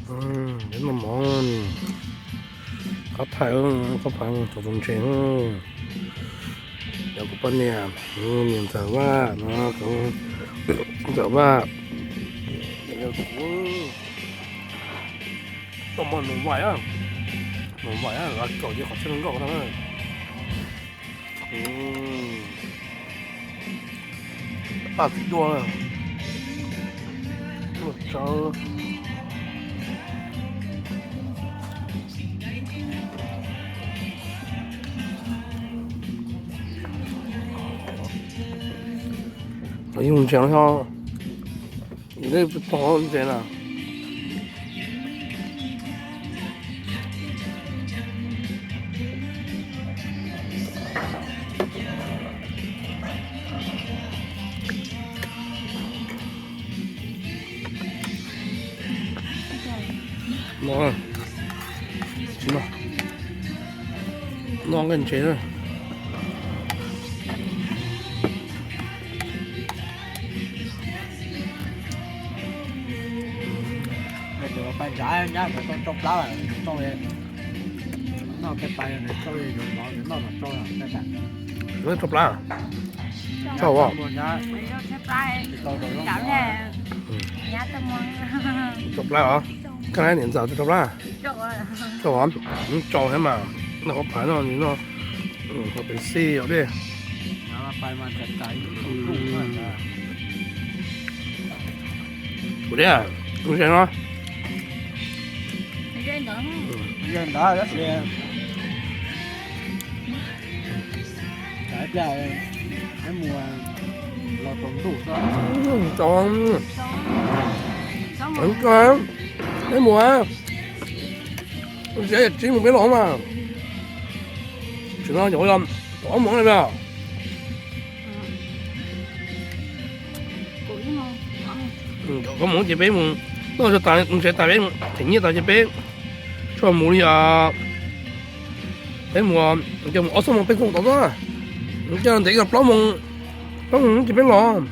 Ub, noj mov, qab phaim, qab phaim txog tus ntses. Yog kuv poj niam, niam ntxawm Vaj no, ntxawm Vaj. Noj mov num vais, num vais, kaum ces qhov txhia nkauj no. Paj txiv duaj, duaj tsawv. Yus ntses no, yus pom ntses na. No, tsis no, no nqaij ntses na. Pais nrad nyab rau plaub, noj peb pais, noj rau plaub, rau os. Rau plaub os. Koj niam ntxawm rau plaub. Rau os, rau thiab mas. Noj qhov phav no, noj qhov pes xij os dej. Kuv dej, kuv ze no. Tau, peb mus, tsis mus peb los mas. Tsis no, ob mus na. Koj mus ces peb mus, noj tso tas ntses tas peb them nyiaj tas ces peb tshuaj mus li os. Peb mus, coj mus ob xuab moos peb koom tau xwb. Coj ntev yog plaub moos, plaub moos ces peb los.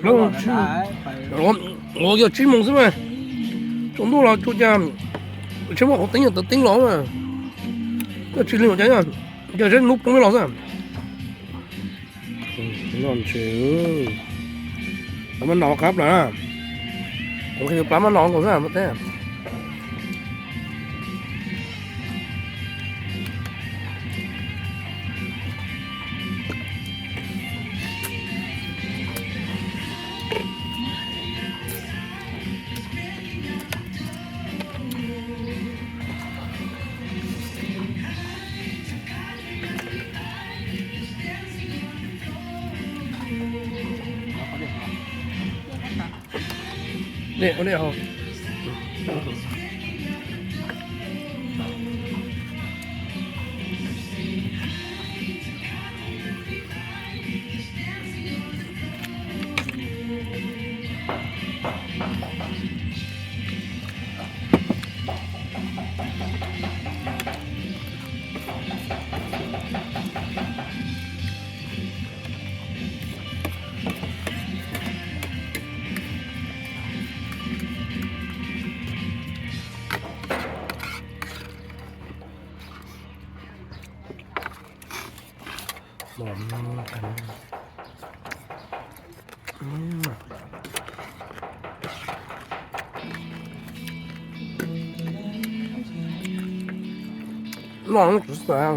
Plaub moos, ua yog tsib moos xwb mas. Tsaus ntuj los tsuas cas, tsis muaj qhov teeb yog tawv teeb los mas. Koj tsis li ua cas, yog seb hnub poob peb los xwb. Noj ntses, maj no qab plaws na. Kuv qhia plab maj no nkaus xwb mas teb. Dej, dej hos. Noj kuv xav